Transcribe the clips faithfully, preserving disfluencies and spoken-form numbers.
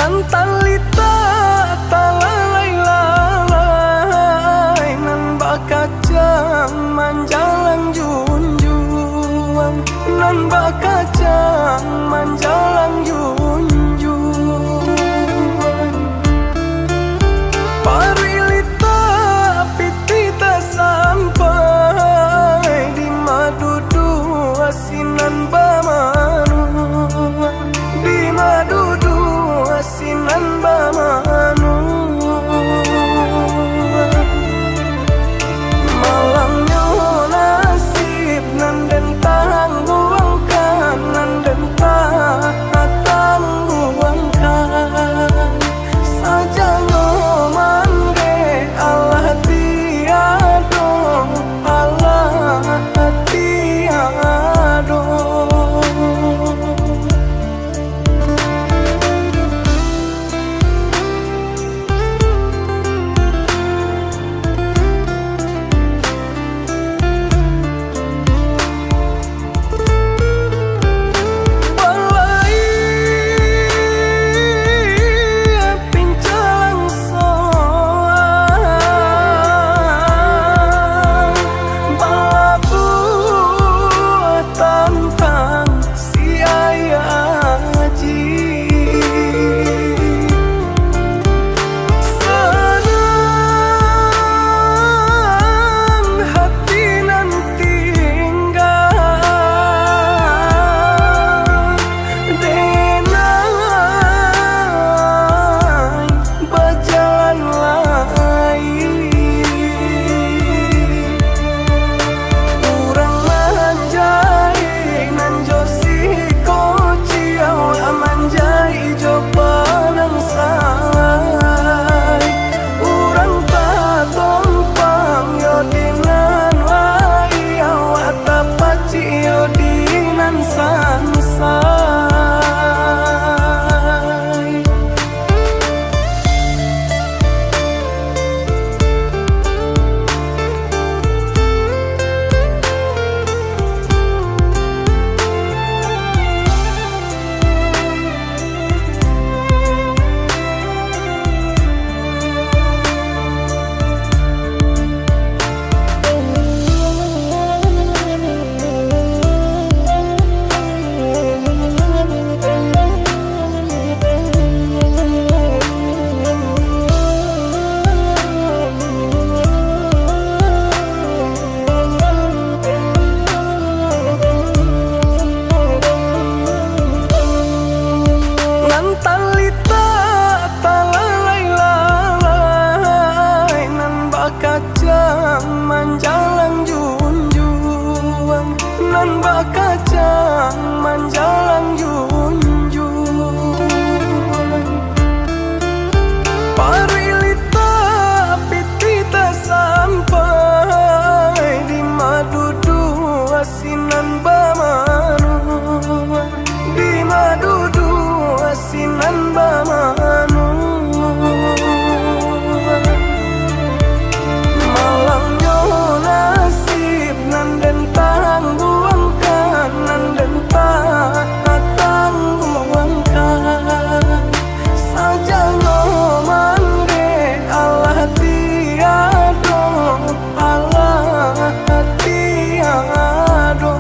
Nan talitak talalai-lalai, nan bakacang manjalang junjuang, nan bakacang manjalang junjuang. Paruik litak pitih tasampai, di ma duduak sinan bamanuang, di ma duduak sinan bamanuang. Malangnyo nasib nan den tangguangkan, nan den tatangguangkan. Sajanyo mandeh alah tiado, alah tiado. Balai pincalang soang, balabuah tantang si ayah aji. Sanang hati nan tingga, denai bajalan lai. Urang manjai nan jo siko ciau, manjai jo panang salai. Urang tatompang yo di nan lai, awak tapacik yo di nan sansai. Nan talitak talalai-lalai, nan bakacang manjalang junjuang, nan bakacang manjalang junjuang. Paruik litak pitih tasampai, di ma duduak sinan bamanuang, di ma duduak sinan bamanuang. Malangnyo nasib nan den tangguangkan, nan den tatangguangkan. Sajanyo mandeh alah tiado, alah tiado.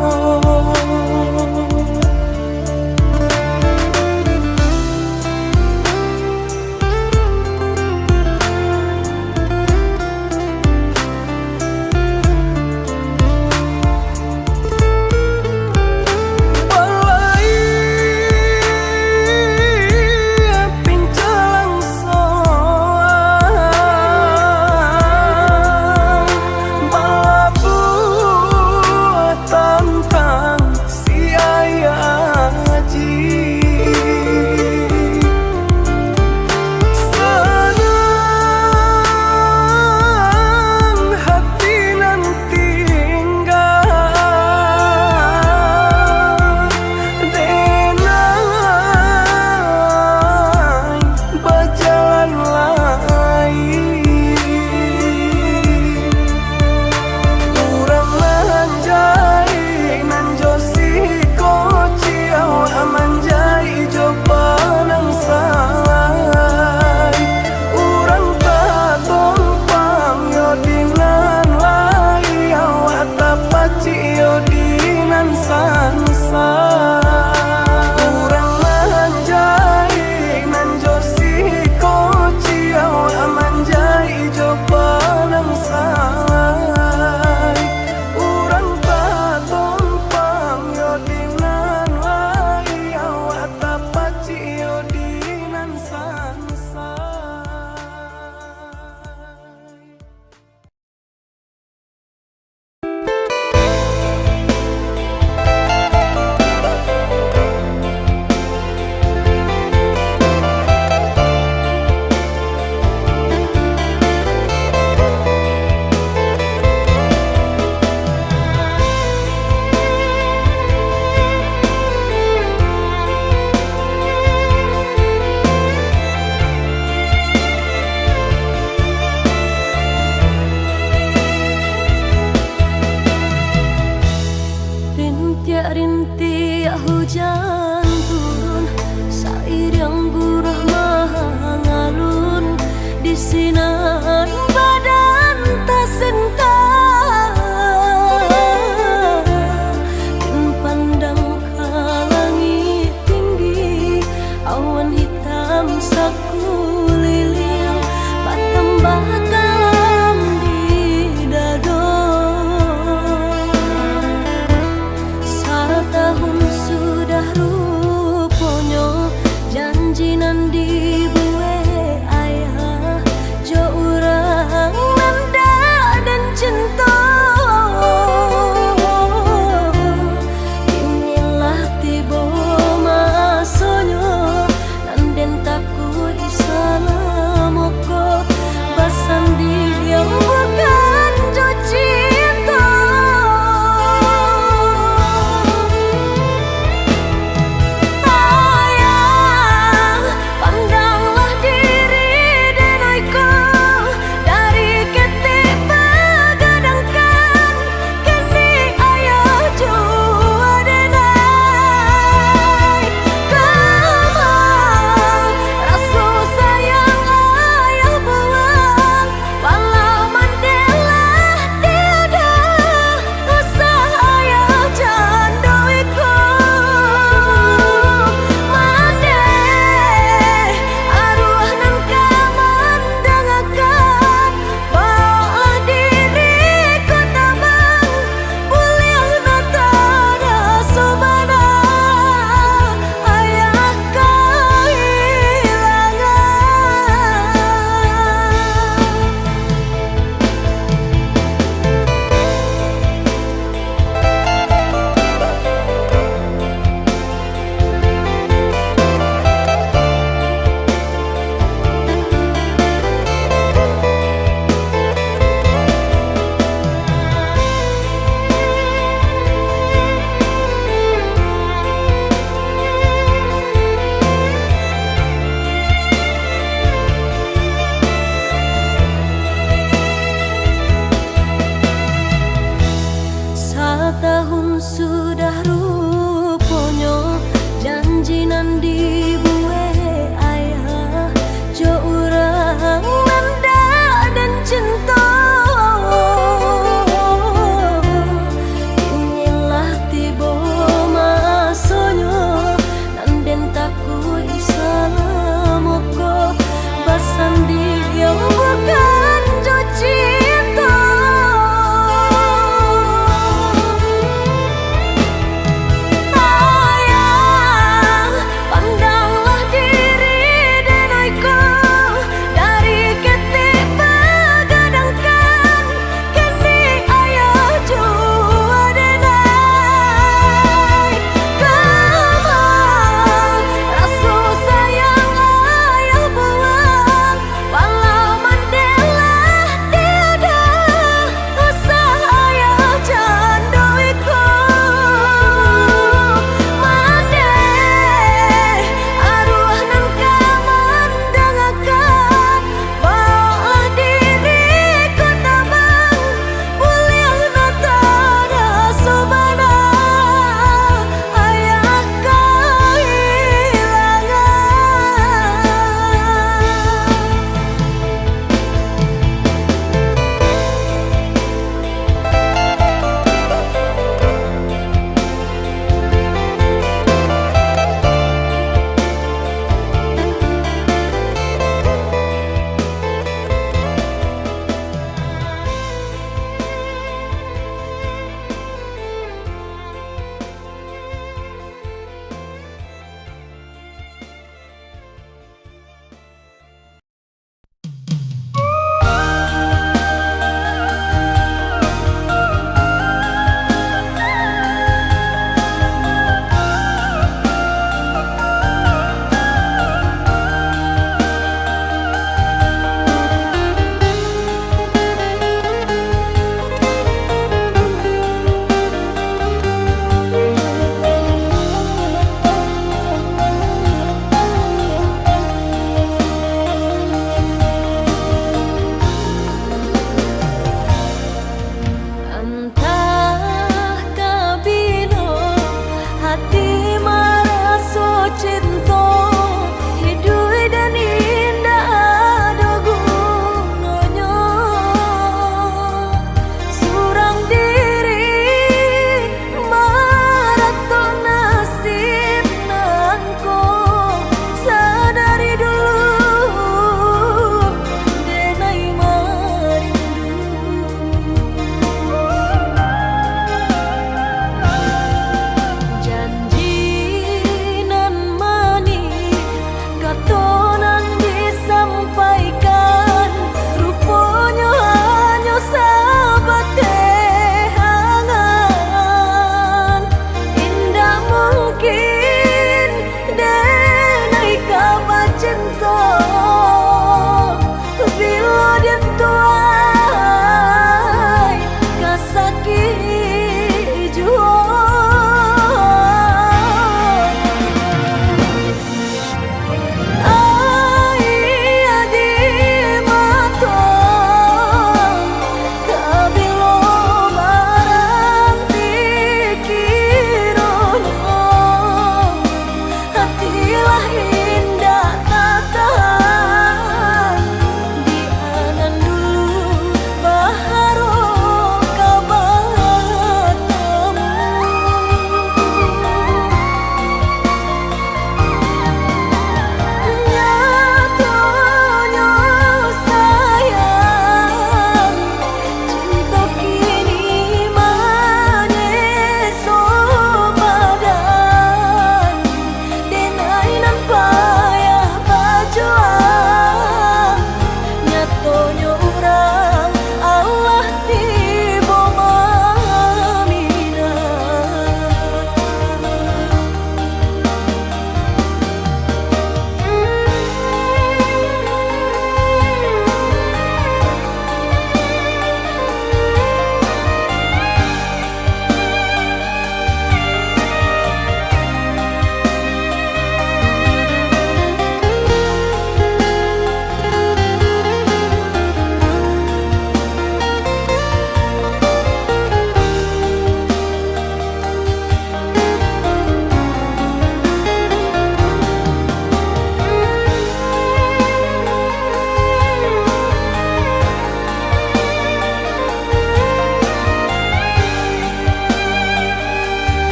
sakuliliang, batambah kalam di dado. Satahun sudah ruponyo, janji nan dibuek ayah jo urang nan dak den cinto. Kini lah tibo masonyo, nan den takuik salamo ko, basandiang bukan jo cinto. Ayah, pandang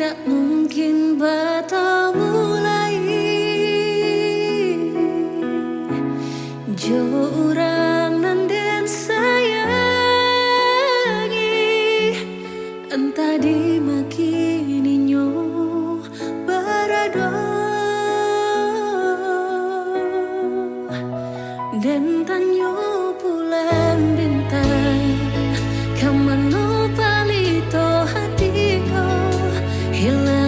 Mungkin batamu lai jo urang nan den sayangi, antah di ma kini nyo barado. Den tanyo pulang bintang, ka mano palito hati ko, hilang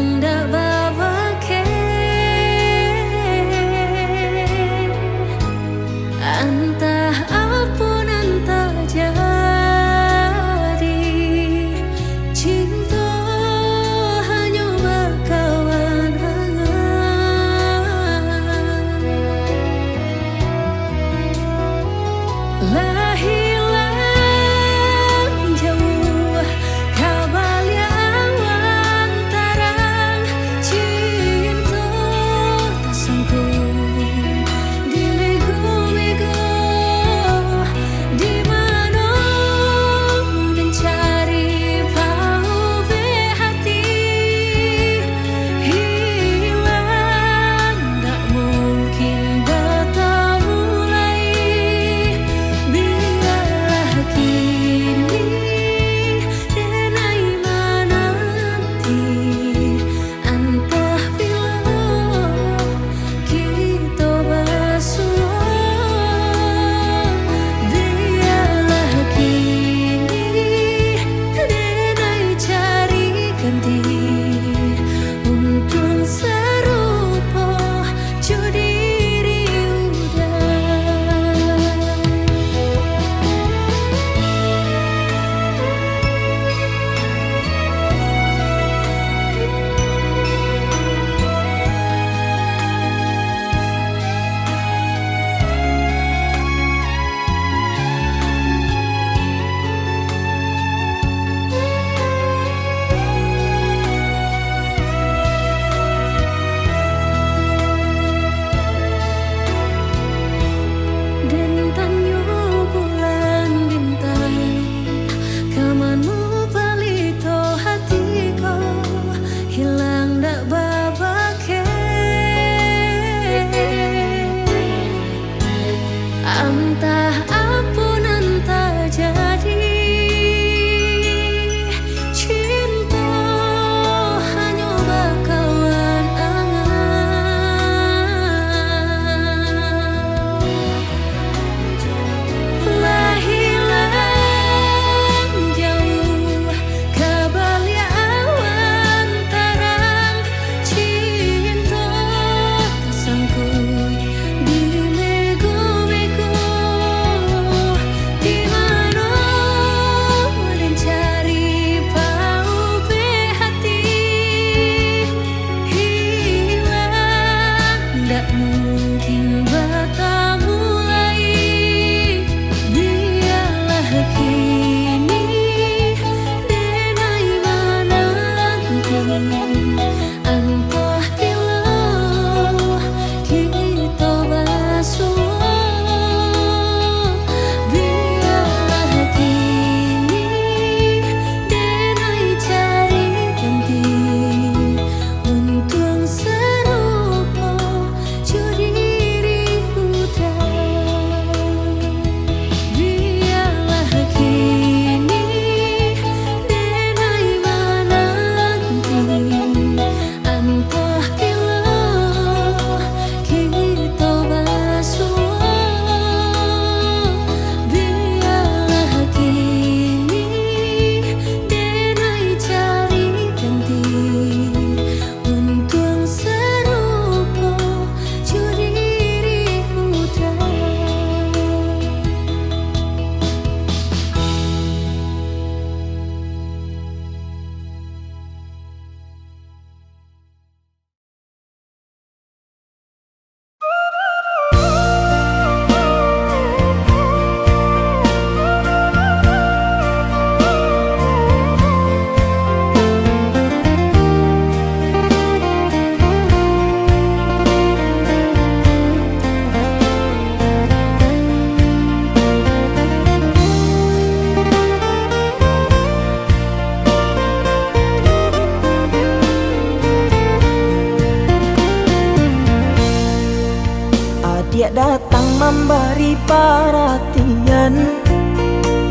Bari paratian,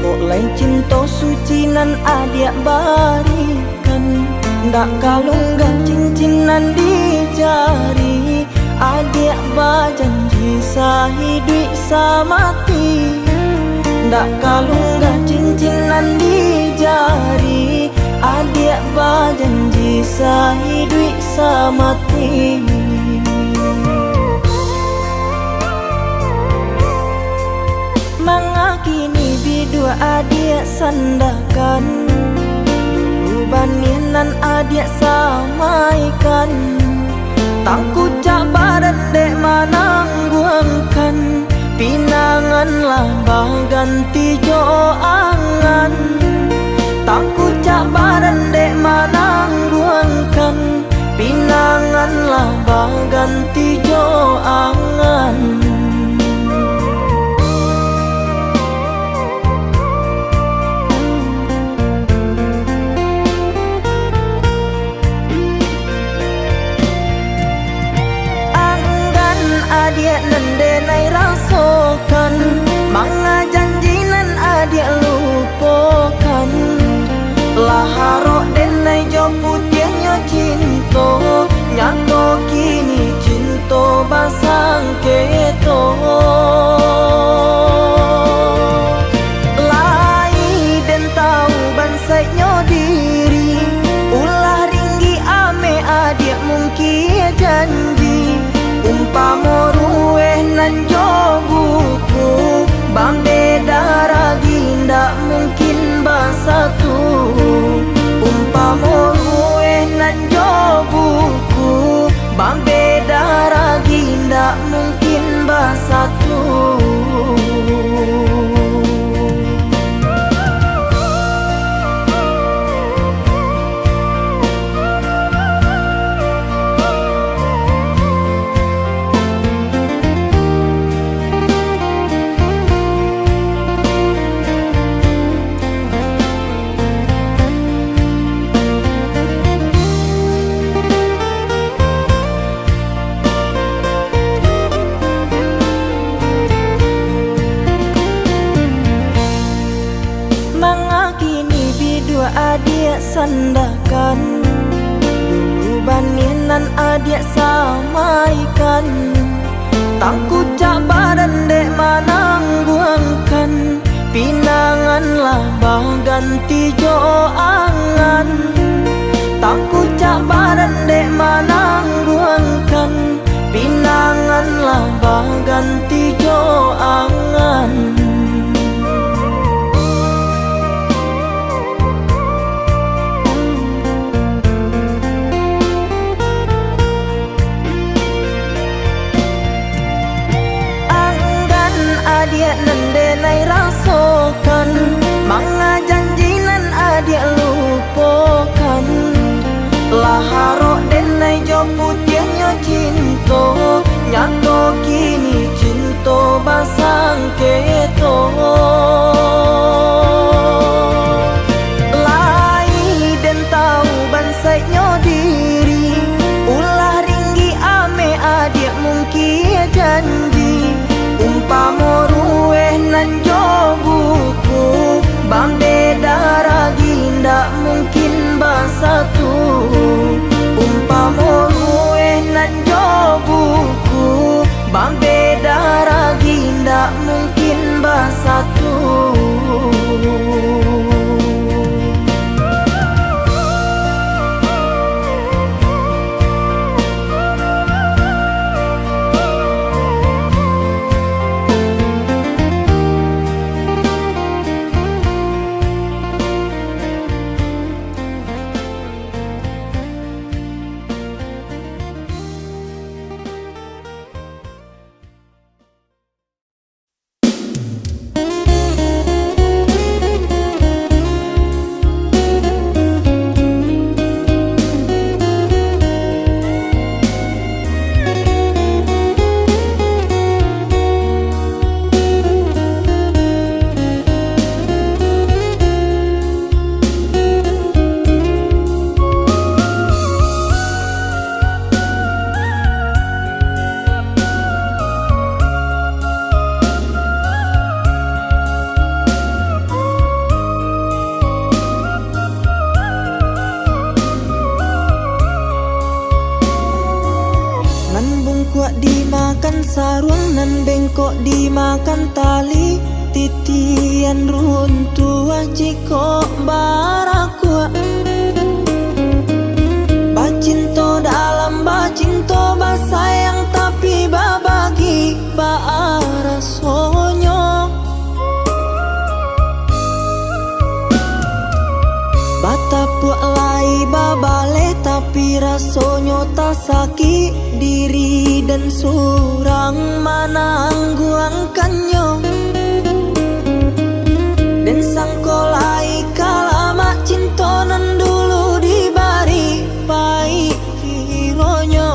kok lai cinto suci nan adiak barikan. Ndak ka lunggah cincin nan di jari, adiak bajanji sahiduik samati. Ndak ka lunggah cincin nan di jari, adiak bajanji sahiduik samati. Manga kini biduak adiak sandakan, dulu baniah nan adiak samaikan. Tangkucak badan dek manangguangkan, pinangan lah baganti jo angan. Tangkucak badan dek manangguangkan, pinangan lah baganti jo angan. Anggan adiak nan denai rasokan, manga janji nan adiak lupokan. Lah arok denai jo putiahnyo cinto, nyato kini cinto basangketo. Lai den tahu bansaiknyo diri, ulah ringgik ameh adiak mungkin janji. Umpamo rueh nan jo buku, bambeda ragi ndak mungkin basatu. Umpamo rueh nan jo buku, bambeda ragi ndak mungkin basatu. Manga kini biduak adiak sandakan, dulu baniah nan adiak samaikan. Tangkucak badan dek manangguangkan, pinangan lah baganti jo angan. Tangkucak badan dek manangguangkan, pinangan lah baganti jo angan. Anggan adiak nan denai rasokan, manga janji nan adiak lupokan. Lah arok denai jo putiahnyo cinto, nyato kini cinto basangketo. Lai den tahu bansaiknyo diri, ulah ringgik ameh adiak mungkin janji. Umpamo rueh nan jo buku, bambeda ragi ndak mungkin basatu. Umpamo rueh nan jo buku, bambeda ragi ndak mungkin basatu. Saruang nan bengkok dimakan tali, titian runtuah jikok barakuak. Bacinto dalam bacinto basayang, tapi babagi baa rasonyo. Batapuak lai babaleh, tapi rasonyo tasakik diri, den surang manangguangkannyo. Den sangko lai ka lamak cinto nan dulu dibari, paik kironyo.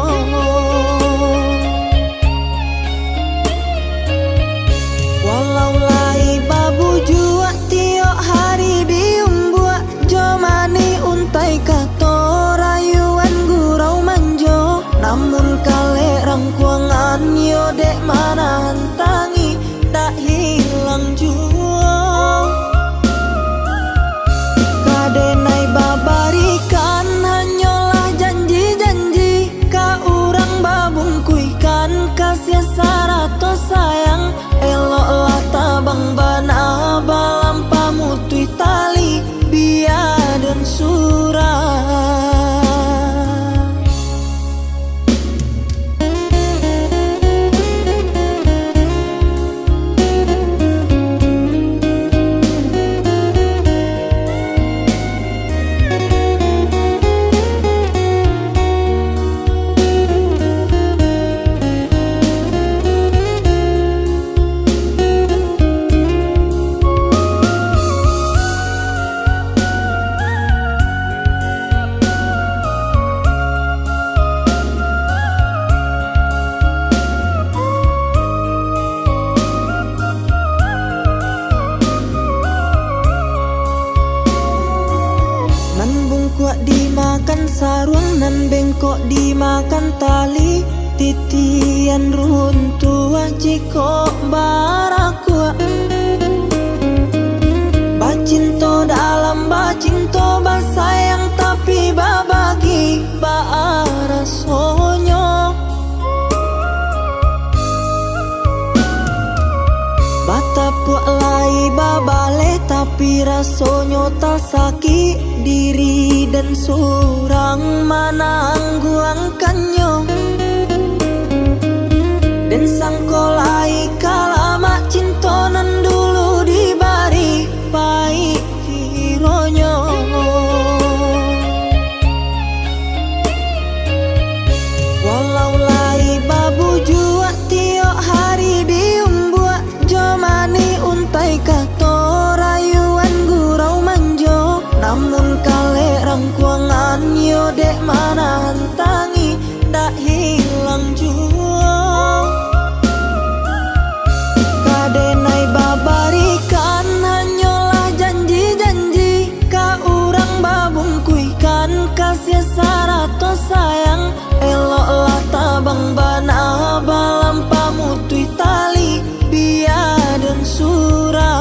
Walau lai babujuak tiok hari diumbuak, jo manih untai kato rayuan gurau manjo, namun kalek rangkuangan yo dek manahan tangih, dak hilang juo. Ka denai babarikan hanyolah janji-janji, ka urang babungkuihkan kasiah sarato sayang. Eloklah tabang bana balam pamutuih tali, bia den surang. Nan bungkuak dimakan saruang, nan bengkok dimakan tali, titian runtuah jikok barakuak. Bacinto dalam bacinto basayang, tapi babagi baa rasonyo. Batapuak lai babaleh, tapi rasonyo tasakik diri, den surang manangguangkannyo. Den sangko lai ka lamak cinto nan dulu dibari, paik kironyo. Walau lai babujuak tiok hari diumbuak, jo manih untai kato rayuan gurau manjo, namun kalek rangkuangan yo dek manahan tangih, dak hilang juo. Ka denai babarikan hanyolah janji-janji, ka urang babungkuihkan kasiah sarato sayang. Eloklah tabang bana balam pamutuih tali, bia den surang.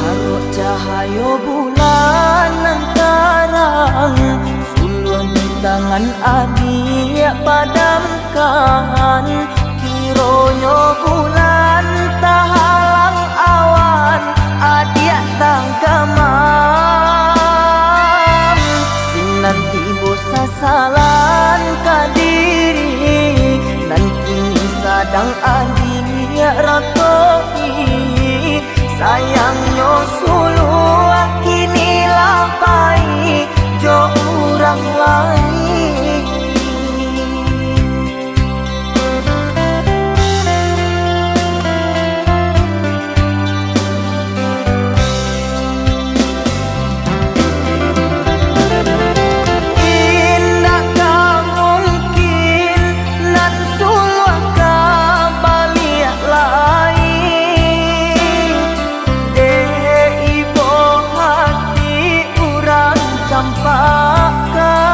Harok cahayo bulan nan tarang, suluah di tangan adiak padamkan. Kironyo bulan tahalang awan, adiak tanggamam. Sinan tibo sasalan ka di Adiak rakoi, sayangnyo suluah kini lah pai jo urang lain. Indak ka mungkin nan suluah ka baliak lai, dek ibo hati urang campakkan.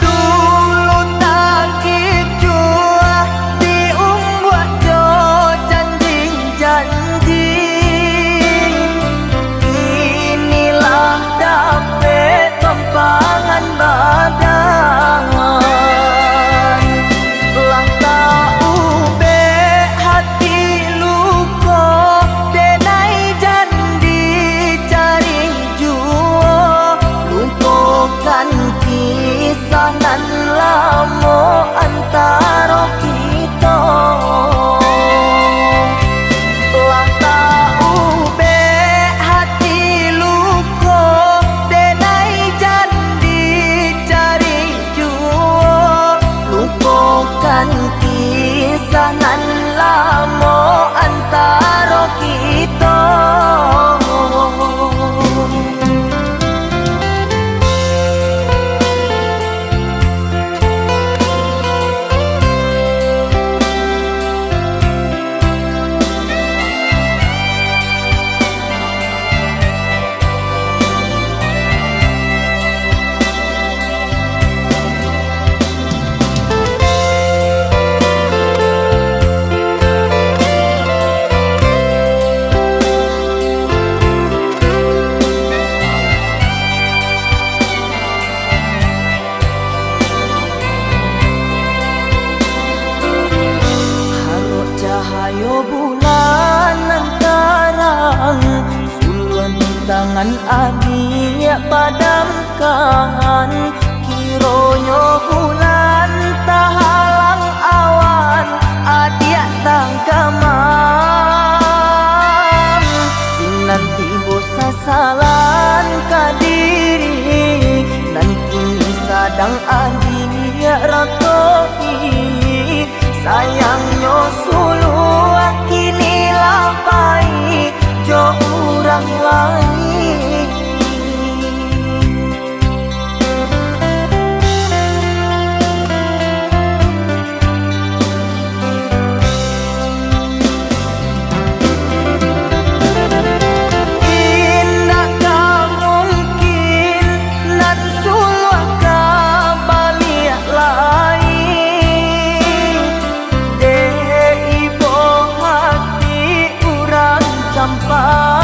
Dulu takicuah diumbuak jo janji-janji, kini lah dapek tumpangan badan. Lah taubek hati luko, denai jan dicari juo, lupokan kisah nan lamo antaro kito. Lah taubek hati luko, denai jan dicari juo, lupokan kisah nan lamo antaro kito. Harok cahayo bulan nan tarang, suluah di tangan adiak padamkan. Kironyo bulan tahalang awan, adiak tangkamam. Sinan tibo sasalan ka diri, nan kini sadang adiak rakoi. Sayangnyo suluah kini lah pai jo urang lain. Indak ka mungkin nan suluah ka baliak lai, dek ibo hati urang campakkan.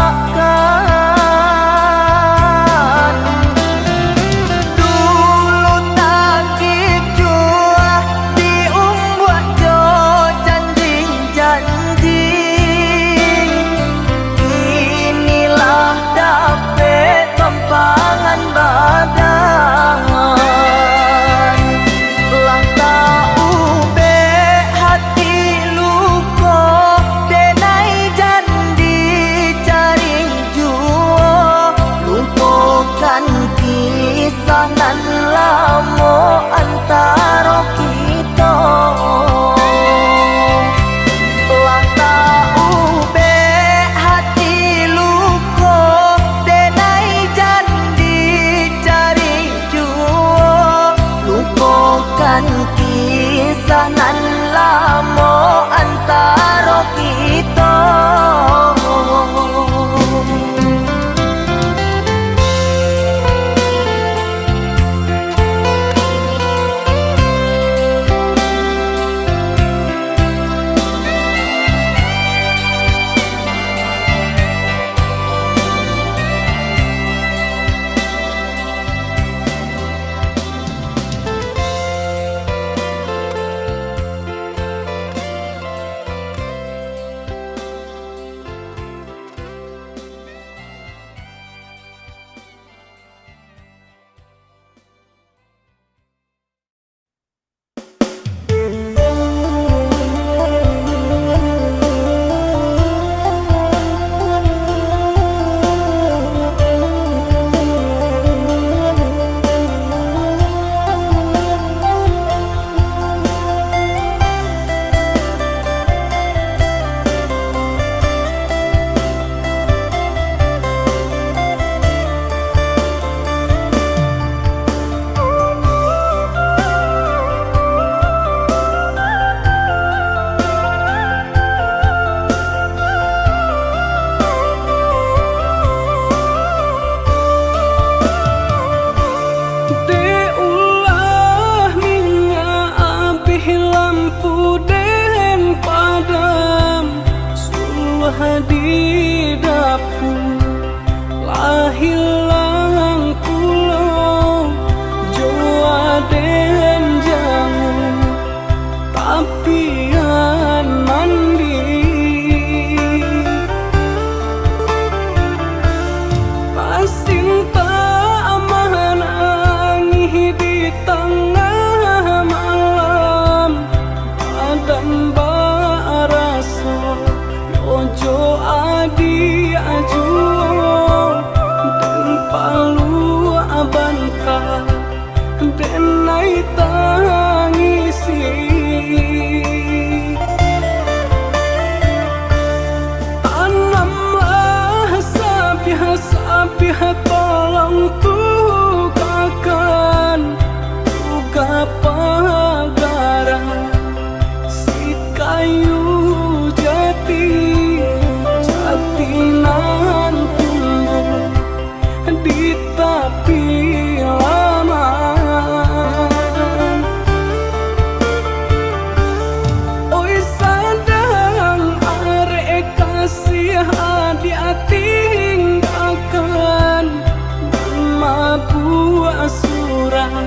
Tapi tolong tugakan, tugah pagaran, si kayu jati, jati nan tumbuh di tapi laman. Oi, sadang arek kasiah adiak tinggakan, nan mabuak surang.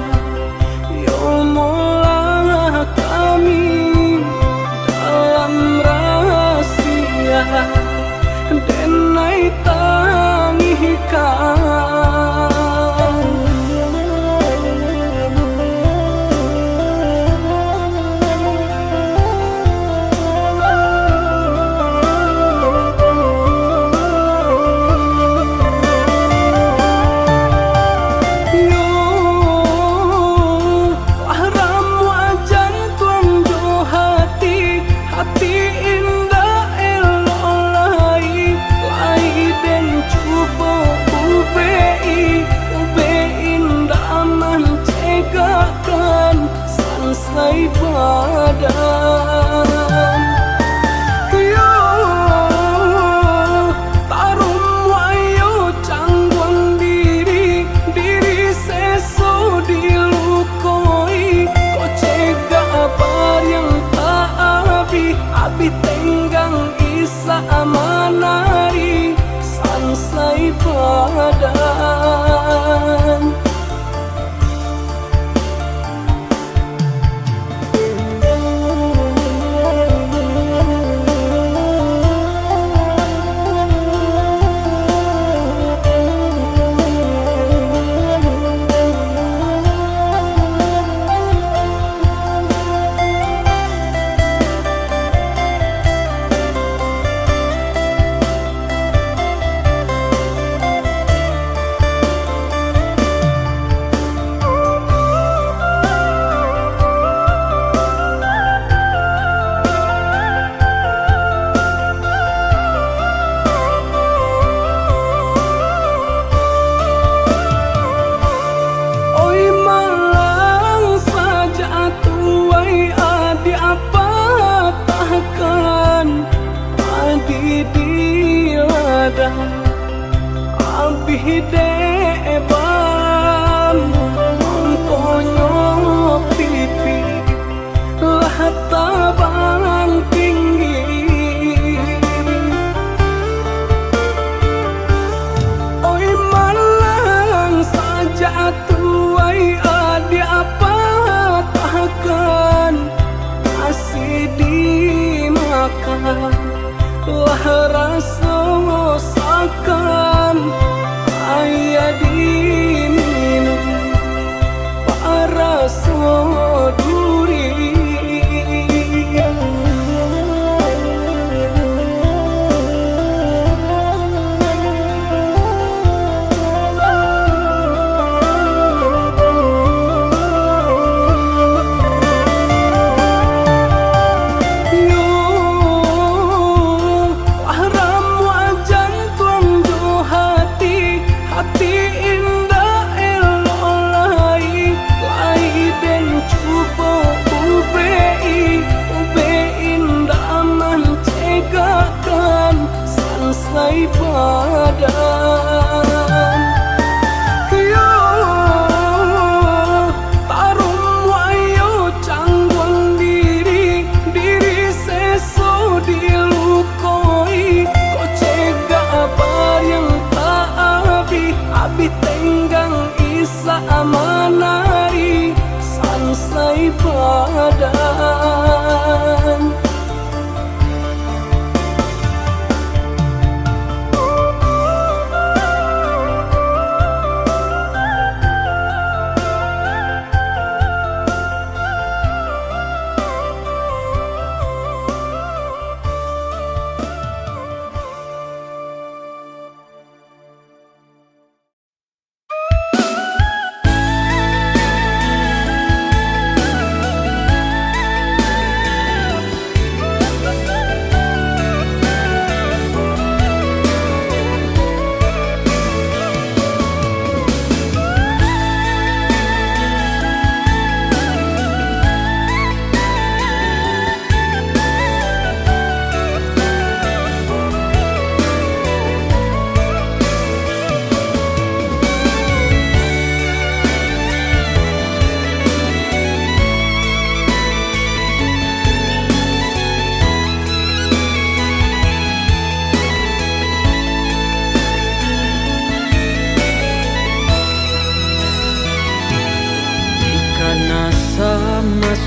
Yo molah kami dalam rahasia, denai tangihkan. Yo, lah ramuah jantuang jo hati, hati indak elok lai, lai den cubo ubek-i, ubek indak mancegakkan. Sansai badan. Yo, tarumuak yo cangguang diri, diri seso dilukoi, kok cegak bariang tak abih, abih tenggang isak manari, sansai badan. Oi malang sajak tuai adiak patahkan padi di ladang. Abih dek bam mangkonyo pipi lah tabang tinggi. Oi malang sajak tuai adiak patahkan, nasi dimakan, lah raso sangaik, aia diminum, baraso duri.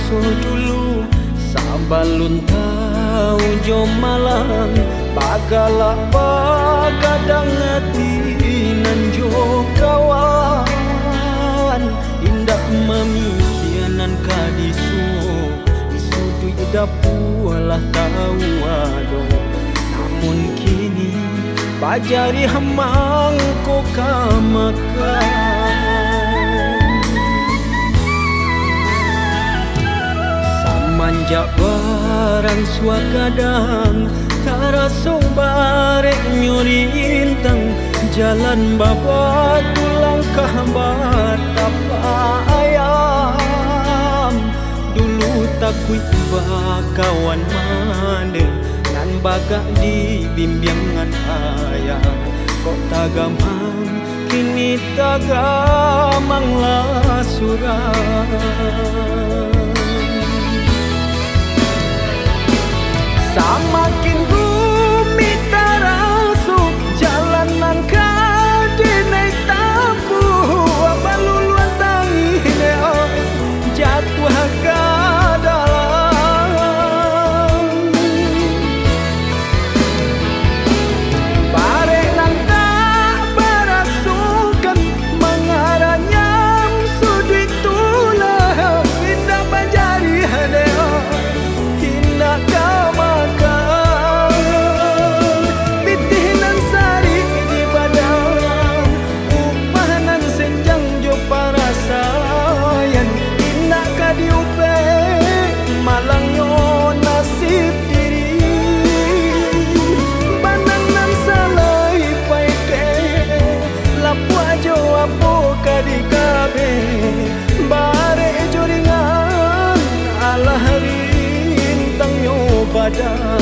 Dulu, sabalun tau jo malang, bagalak bagadang ati nan jo kawan. Indak mamikia nan ka disuo, di suduik dapua lah tau ado. Namun kini, bajariah mangko ka makan. Samanjak baransua gadang, taraso bareknyo rintang, jalan babatu langkah batapak ayam. Dulu takuik bakawan mandeh, nan bagak dibimbiang ngan ayah. Kok tagamang, kini tagamang lah surang. Samakin rumik taraso, jalan nan ka dinaik tampuah, baluluan tangih dek, oi, jatuah ka dalam. Barek nan tak barasokan, mangaranyam suduik tu lah, indak bajariah dek, oi, indak ka makan. Pitih nan sarik di badan, upah nan senjang jo parasaian, indak ka diupek malangnyo nasib diri. Banang nan salai paikek, lapuak jo apo ka dikabek, barek jo ringan, alah rintangnyo badan.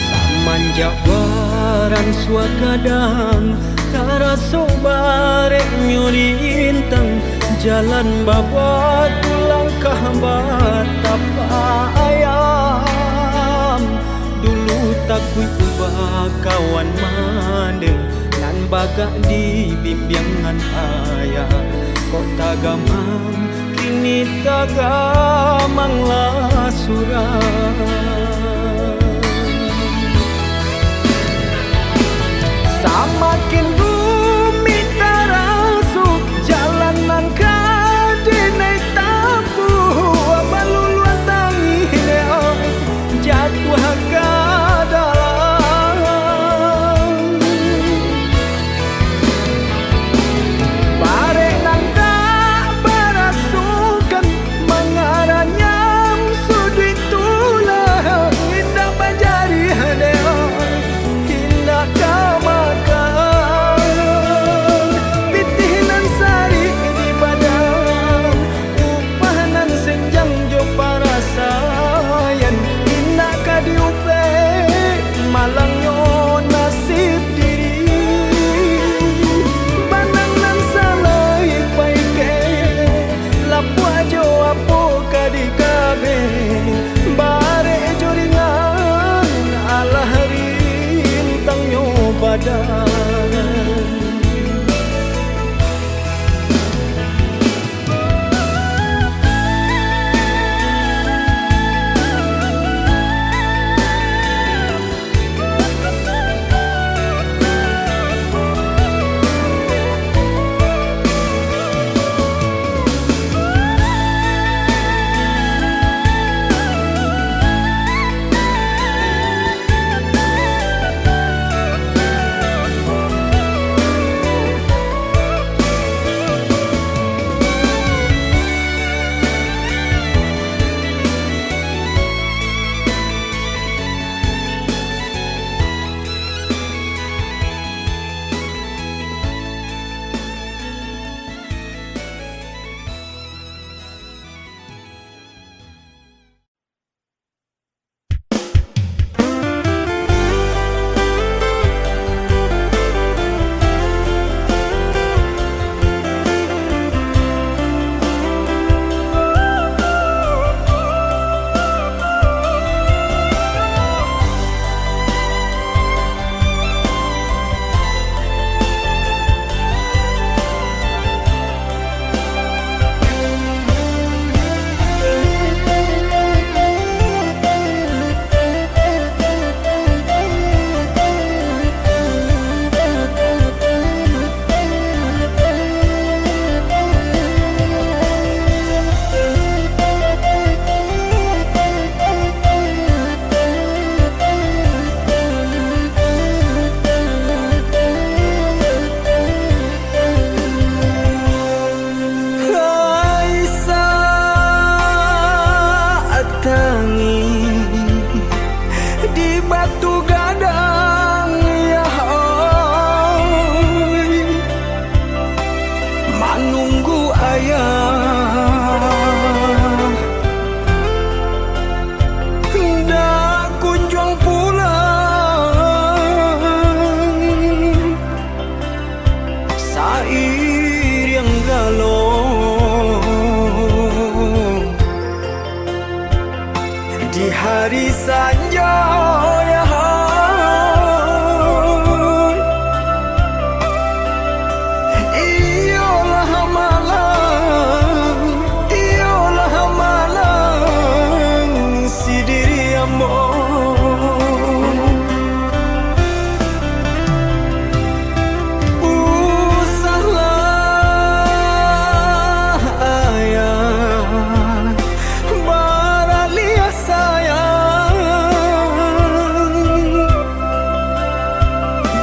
Samanjak baransua gadang, taraso bareknyo rintang, jalan babatu langkah batapak ayam. Dulu takuik bakawan mandeh, nan bagak dibimbiang ngan ayah. Kok tagamang, kini tagamang lah surang. Samakin rumik taraso, jalan nan ka dinaik tampuah, baluluan tangih dek, oi, jatuah ka dalam. Barek nan tak barasokan, mangaranyam suduik tu lah, indak bajariah dek, indak ka makan. Pitih nan sarik di badan, upah nan senjang jo parasaian, indak ka diupek malangnyo nasib diri. Banang nan salai paikek, lapuak jo apo ka dikabek, barek jo ringan, alah rintangnyo badan. Hari sanjo, ya hai, iyolah malang, iyolah malang si diri ambo. Usahlah ayah baraliah sayang,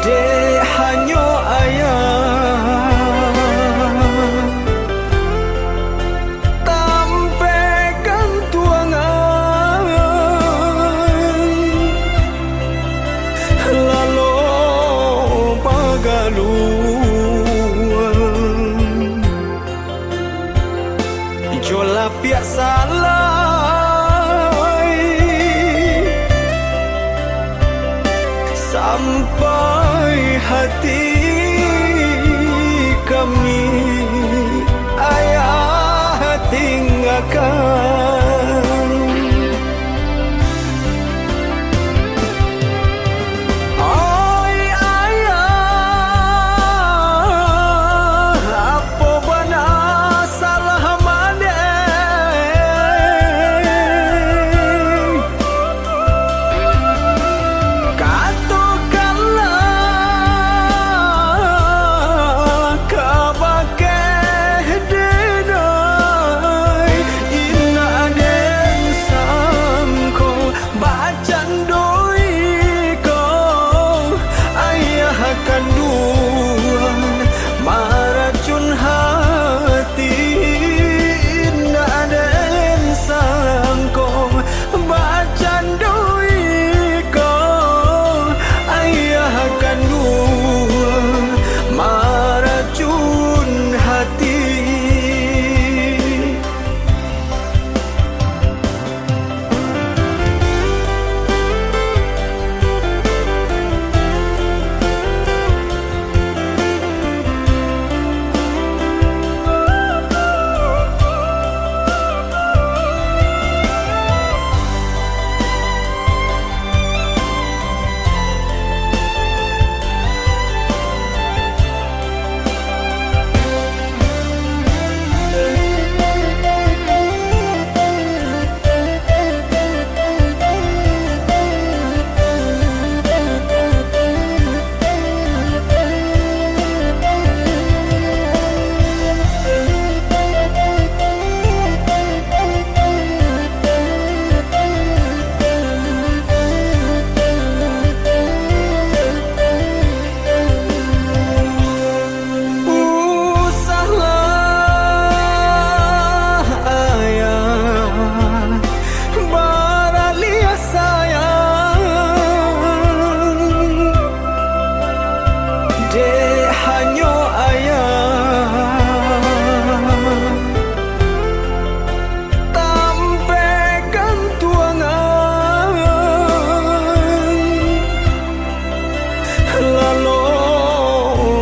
dek hanyo ayah tampek gantuangan, lalo bagaluang jo lapiak salai, sampai hati kami ayah tinggakan. Oi ayah, apo bana salah mandeh? Katokanlah kabake den ai, indak den sangko bacando iko, ayah kanduang maracun hati, indak den sangko bacando iko, ayah kanduang maracun hati. Usahlah ayah baraliah sayang, dek hanyo ayah tampek gantuangan, lalo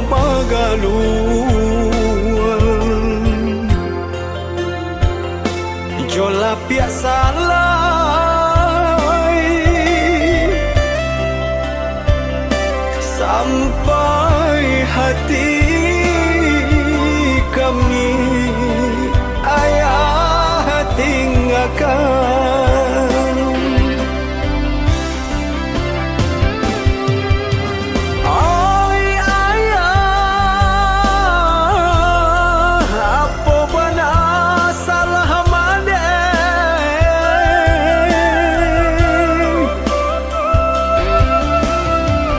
bagaluang jo lapiak salai, sampai hati kami ayah tinggakan. Oi ayah, apo bana salah mandeh?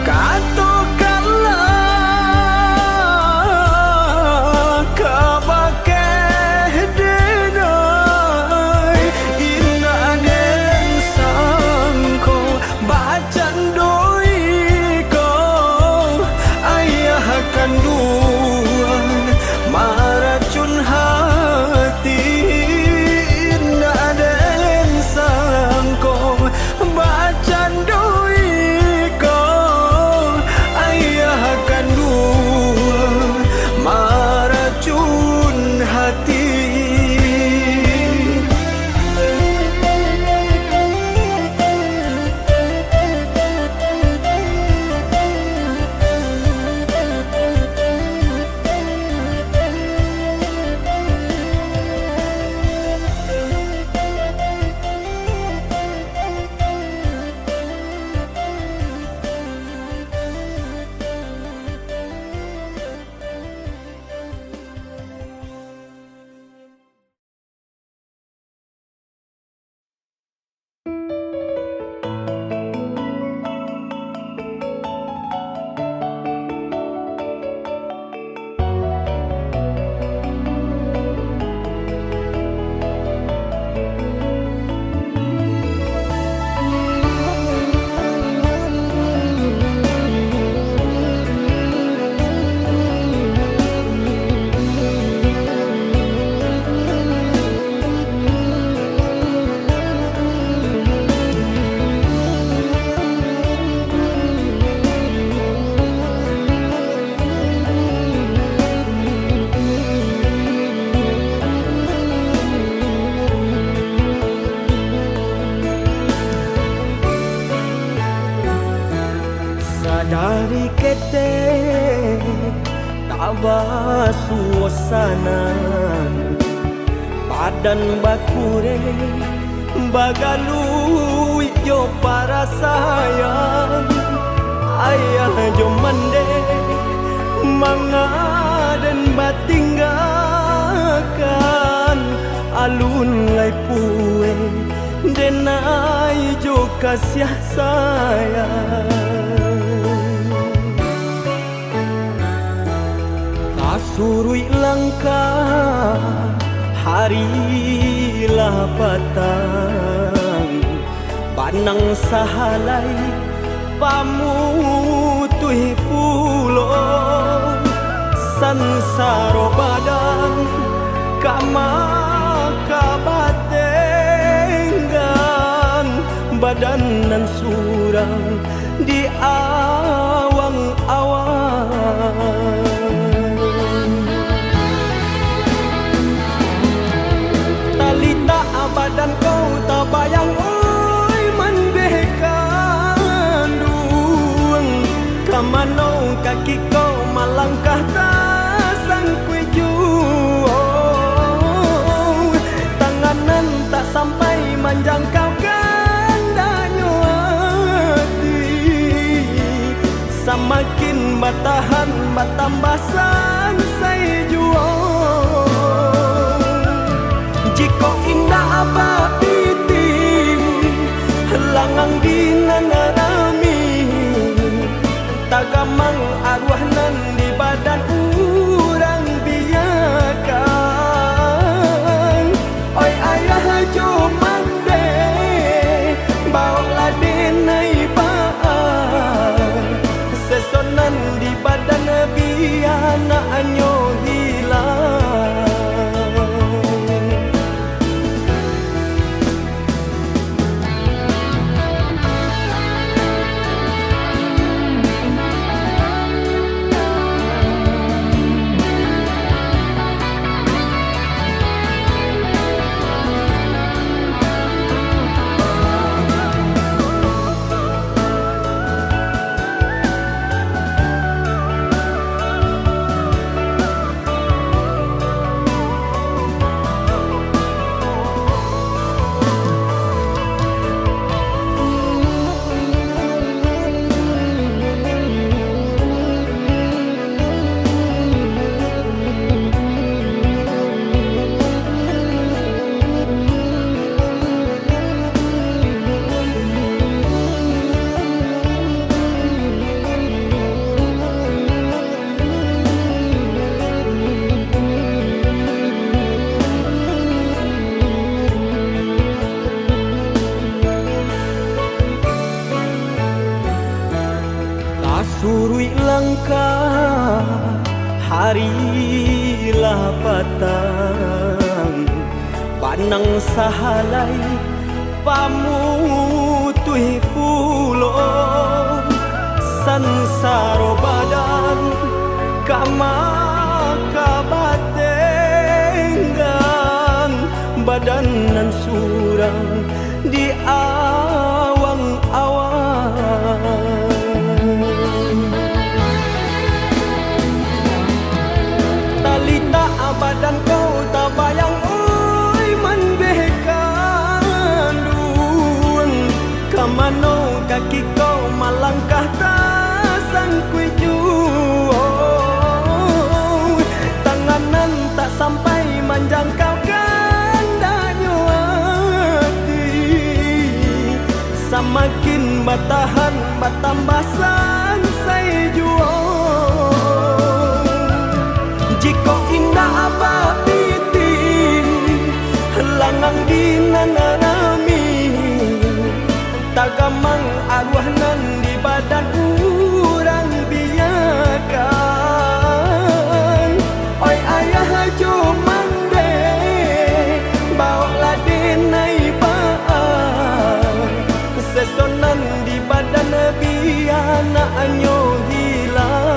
Katokanlah Dari ketek tak basuosanan, badan bakureh bagaluik jo parasaian. Ayah jo mandeh mangaden batinggakan, alun lai pueh denai jo kasiah sayang. Tasuruik langkah hari lah patang, banang sahalai pamutuih pulo, sansaro badan ka makabatenggang, badan nan surang di awang-awang. Talitak badan ko tabayang, oi mandeh kanduang, ka mano kaki ko malangkah tasangkuik juo, tangan nan tak sampai manjangkau kandaknyo ati, samakin batahan batambah sansai juo. Jikok indak bapitih, langang di nan rami, tagamang aruah nan di badan urang biakan. Oi ayah jo mandeh, baoklah denai baa, seso nan di badan bia naknyo hilang. Tasuruik langkah, hari lah patang, banang sahalai pamutuih pulo, sansaro badan ka makabatenggang, badan nan surang di awang-awang. Talitak badan ko tabayang, oi mandeh kanduang, ka mano kaki ko malangkah tasangkuik juo, tangan nan tak sampai manjangkau kandaknyo ati, samakin batahan batambah sansai juo. Jikok indak bapitih, langang di nan rami, tagamang aruah nan di badan urang biakan. Oi ayah jo mandeh, baoklah denai baa, seso nan di badan bia naknyo hilang.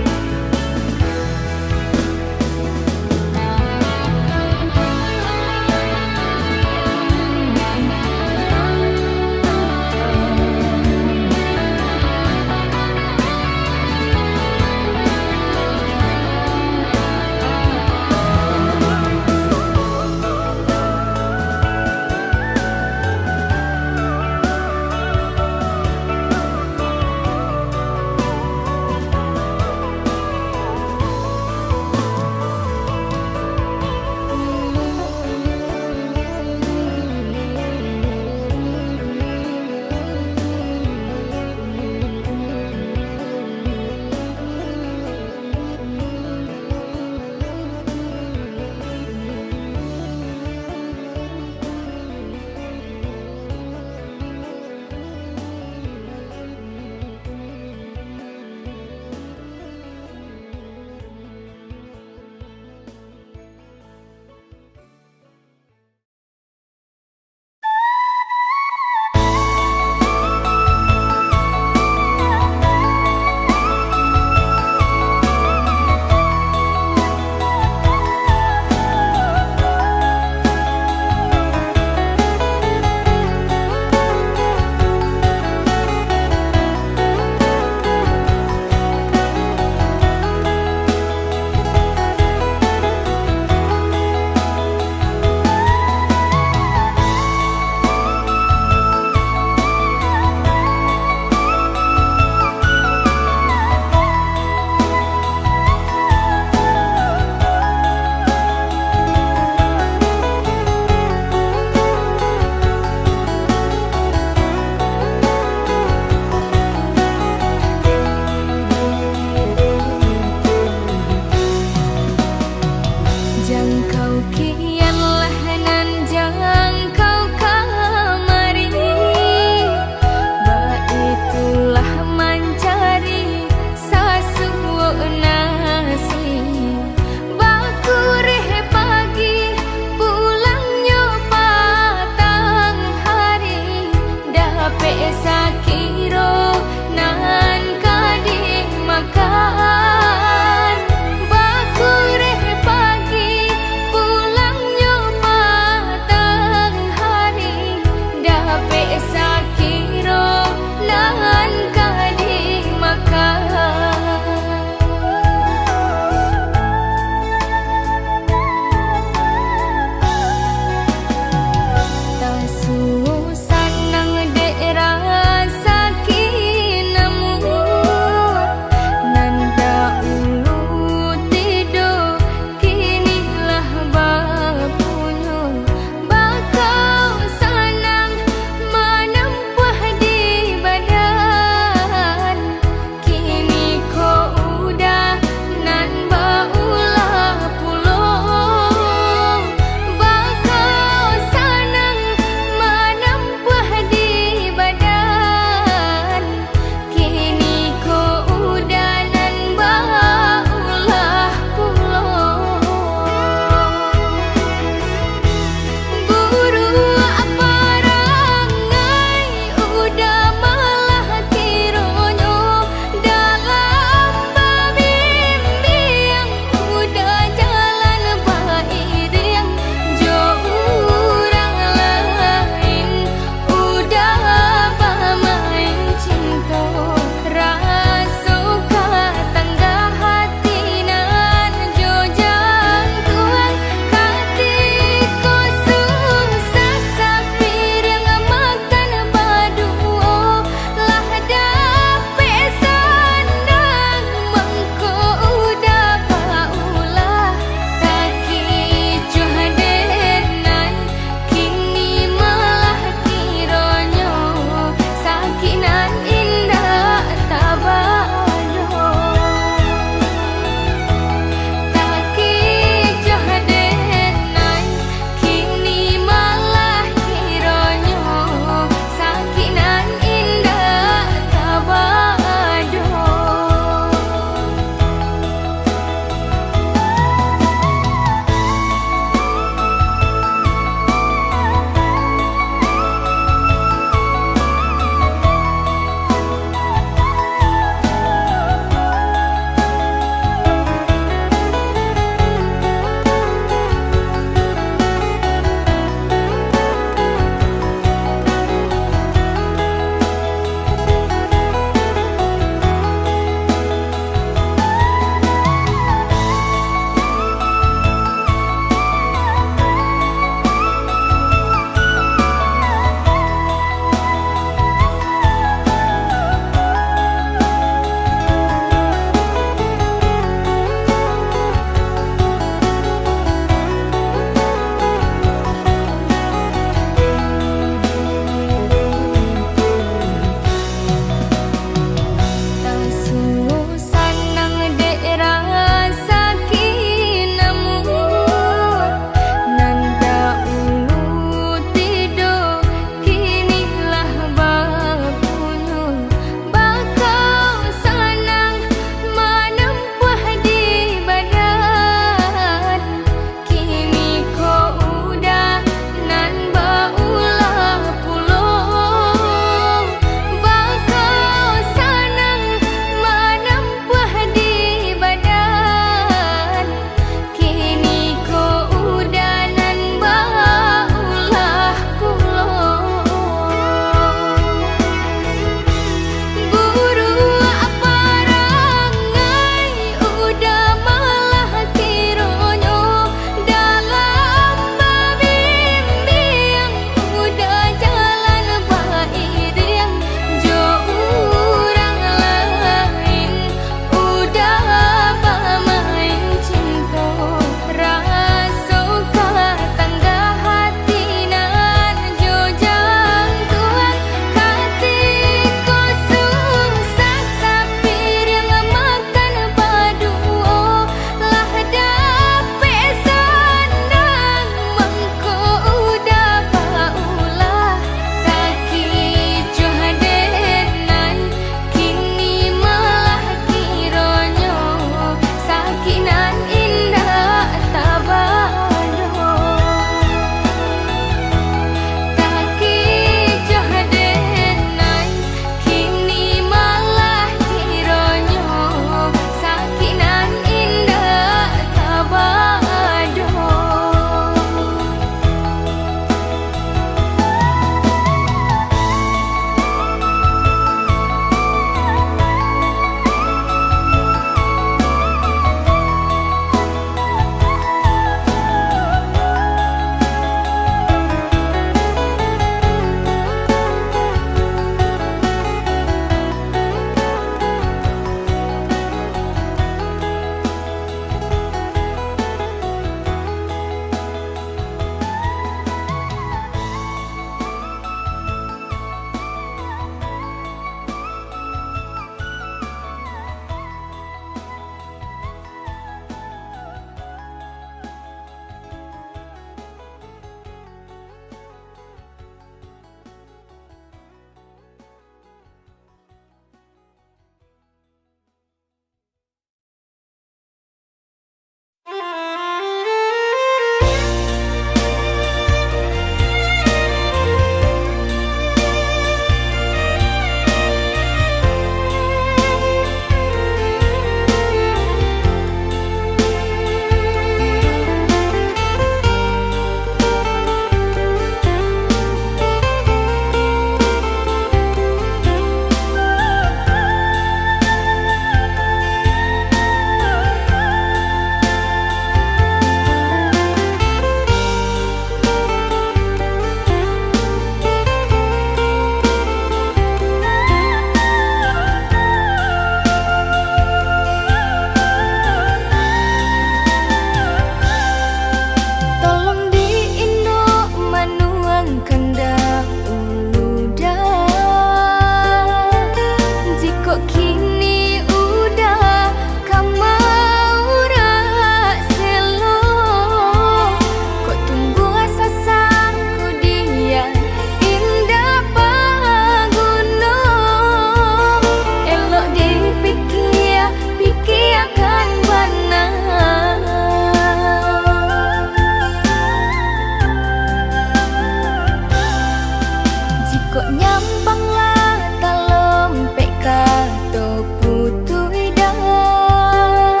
Kok nyampang lah talompek kato putuih dah,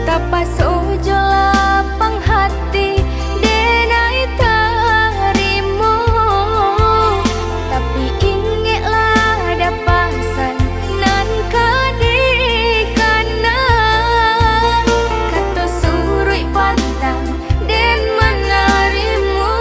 tapaso jo lapang hati, den ai tarimo. Tapi ingeklah dah pasan nan ka dikana, kato suruik pantang den manarimo.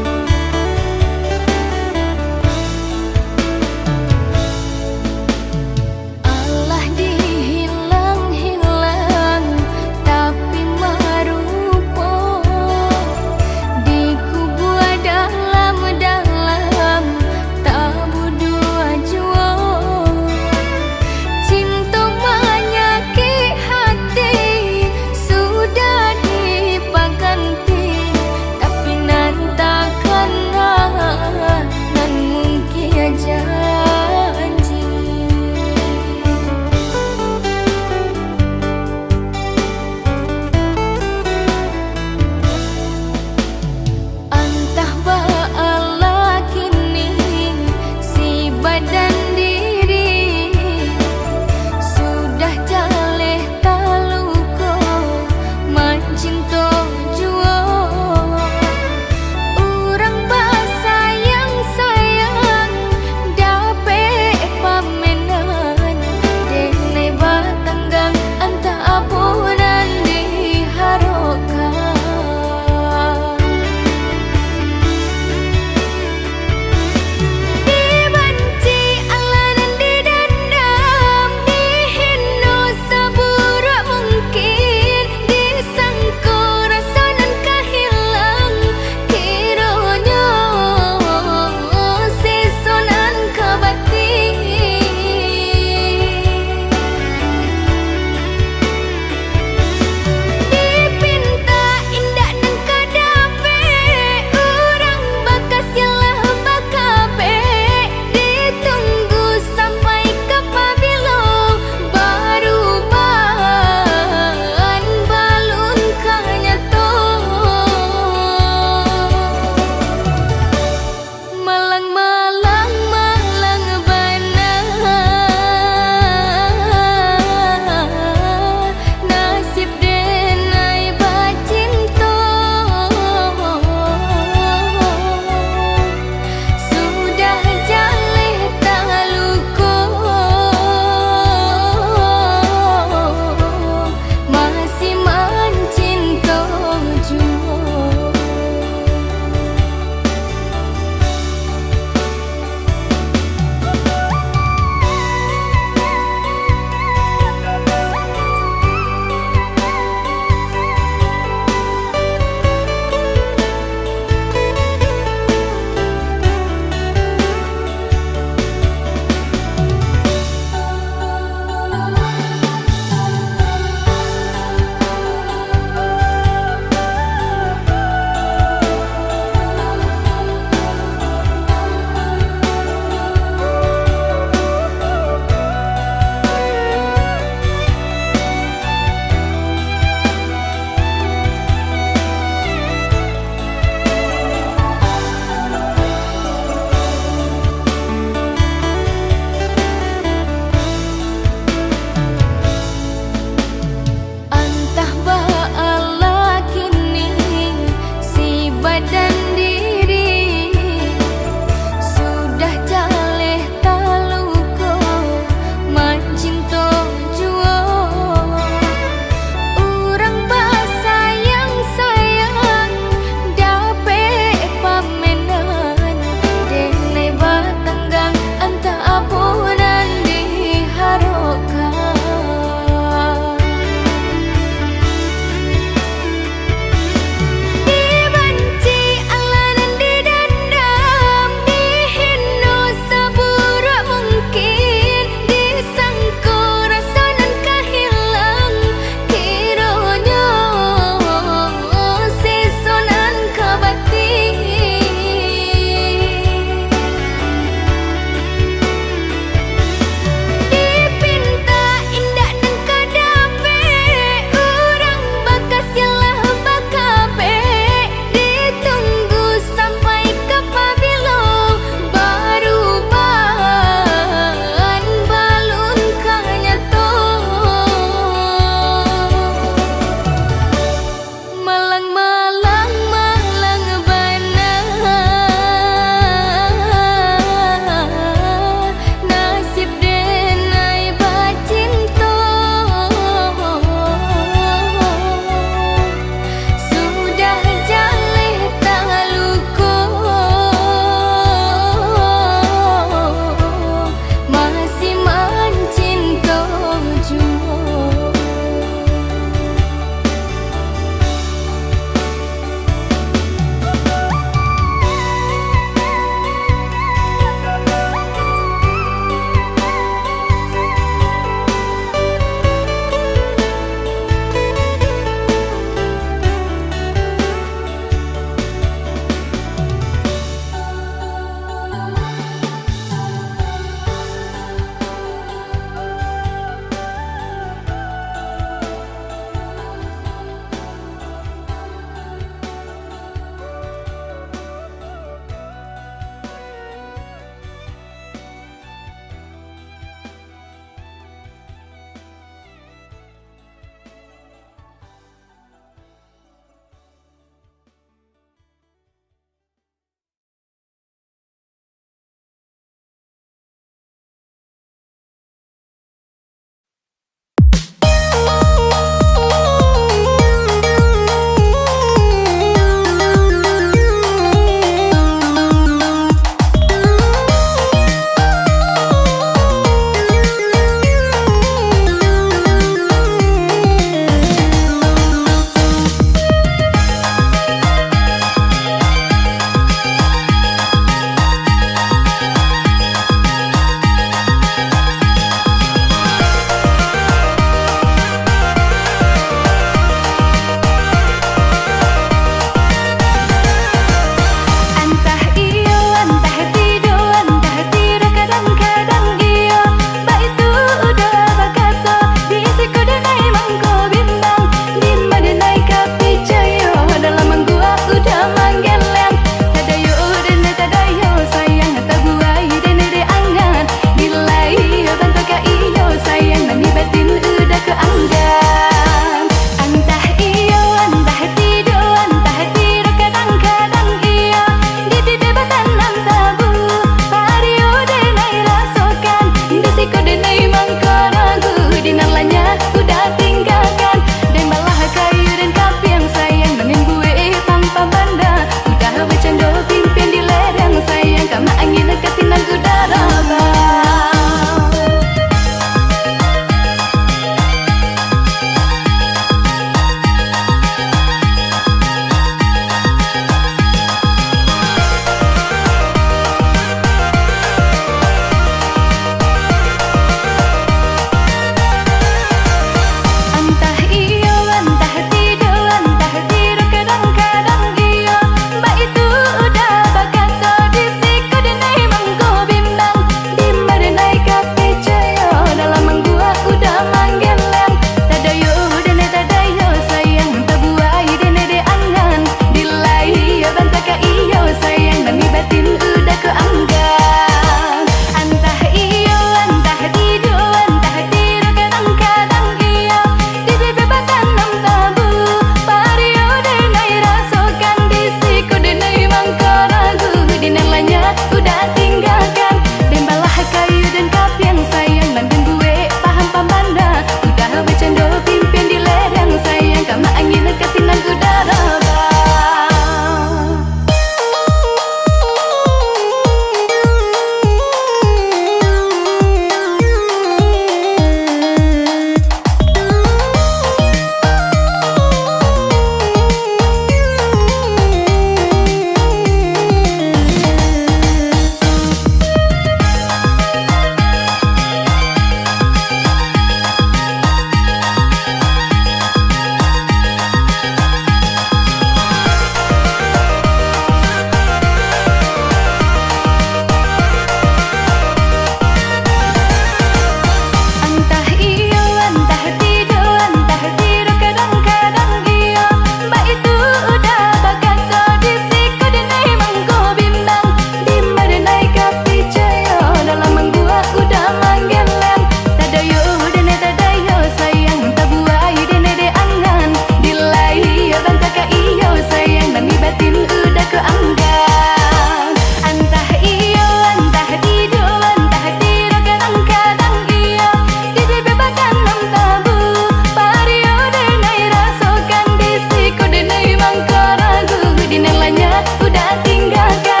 Udah tinggalkan